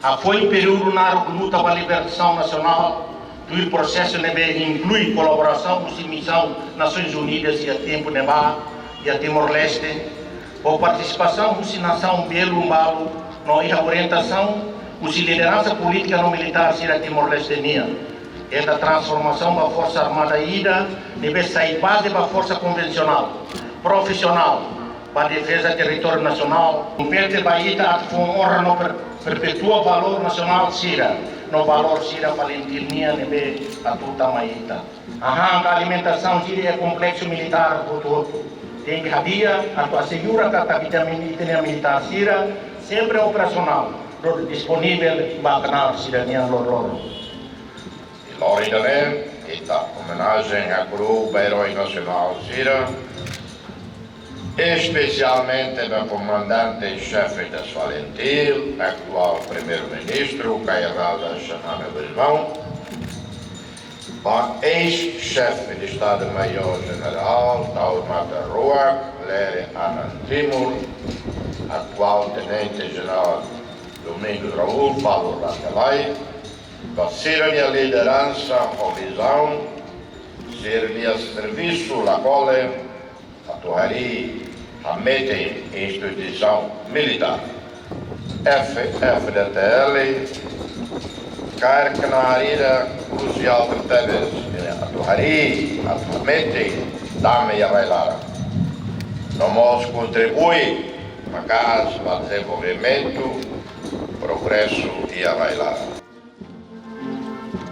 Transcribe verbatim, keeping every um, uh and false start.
Hafoin períodu naruk luta ba libertasaun nasionál, tuir prosesu ne'ebé inklui kolaborasaun husi Misaun Nasoins Unidas iha tempu ne'ebá iha Timor-Leste, ho partisipasaun husi nasaun belun balu no iha orientasaun husi lideransa polítika no militár sira Timor-Leste nian, ita transformasaun ba forsa armada ida ne'ebé sai baze ba forsa konvensionál, profisionál, ba defeza territóriu nasionál. Kompete ba ita atu fó onra no per-, perpetua valór nasionál sira, no valór sira FALINTIL nian ne'ebé atu tama ita. Hahán alimentasaun sira iha kompleksu militár hotu-hotu tenke hadi'a atu asegura katak ita-nia mili-, ita-nia militár sira sempre operasionál, no disponivel ba knaar sira-nian loroloron. I lori ida-ne'e, ita omenajen hakru'uk ba eroi nasionál sira, espesialmente ba komandante xefe das FALINTIL, atuál primeiru-ministru, Kay Rala Xanana Gusmão, ba eis-xefe de Estadu-Maiór Jenerál Taur Matan Ruak, Lere Anan Timur, atuál tenente-jenerál Domingos Raul Falur Rate Laek, ba sira-nia lideransa ho vizaun, sira-nia servisu la kole atu harii hametin instituisaun militár. F-FDTL kaer knaar ida krusiál tebes atu harii, atu hametin dame iha rai-laran, no mós kontribui maka'as ba dezenvolvimentu, progresu iha rai-laran.